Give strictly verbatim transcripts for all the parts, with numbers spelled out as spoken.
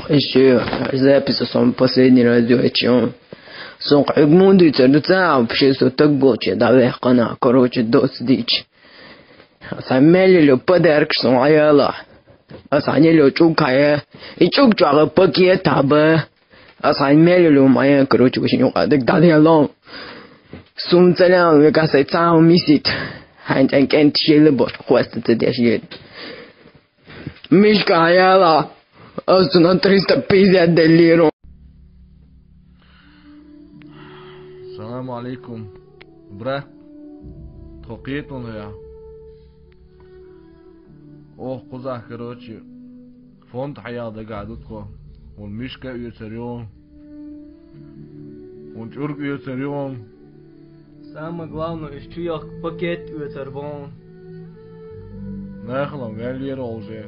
Ещё запись со последний раз делать, чё? Сон хьуг мунди цердуца, вообще со так болче, да вехкана, короче, дос дич. Аса мели лё подарок сон аяла. Аса не лё чукая. И чук чуага пакет таба. Аса мели лё моя, короче, очень укадык дали алон. Сум целян, векасай цаун мисит. Хань тянь кент шелы бош, хвастаться дешьет. Мишка аяла, асту на триста пятьдесят делиро. Салам алейкум, брат. Тхо кхетун я. Ох, кузах, короче, фонд хьаял дага дутко. Он Мишка уйцарён. Он чург уйцарён. Самое главное, из чуёк пакет уйцар бон. Нахлам вяллер уже.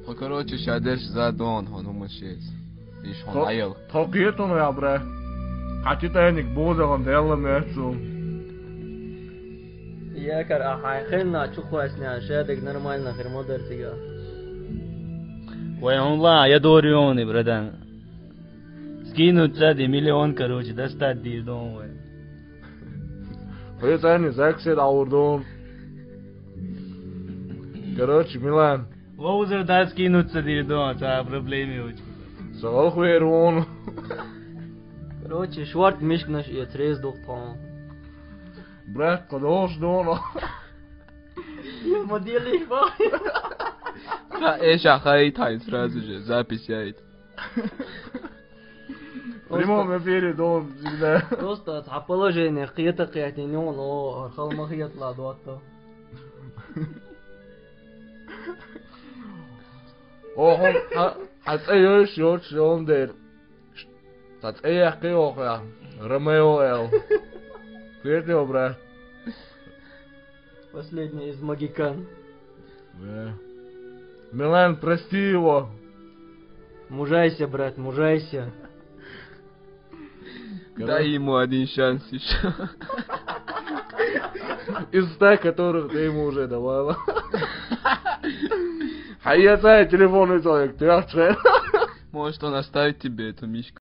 Тхо, короче, ща дальше за дон, хон умашец. Иш хон Тхо-, аял. Тхо кхетун я, бра. Хати тайник бозаган делла мячу. Я кар а хай хенна чухвасня, шадык нормально хермодер тига. Вай, он ла, я дорёный, братан. Скинуть сзади миллион, короче, достать дирдон, вай. Хой тани заксет аурдон. Короче, Милан. Лоузер да скинуть сзади дирдон, ца проблеми очень. Сал хуерон. Короче, шварт мишкнаш и трез духтон. Брат, кадош дон. Модели ба. Да, эша хай тай сразу же, запись яйт. В прямом эфире дон всегда. Просто ца положение, кхета кхетин, он, о, архал махият ла дуатто. О, хон, а, а, ца ёш, ёш, он дер. Ца ца яхкы охуя. Ромео Л. Кхетё, бра. Последний из могикан. Да. Милан, прости его. Мужайся, брат, мужайся. Дай ему один шанс ещё. Из ста, которых ты ему уже давала. Хай я ца телефон и человек, ты ах. Может, он оставит тебе эту мишку.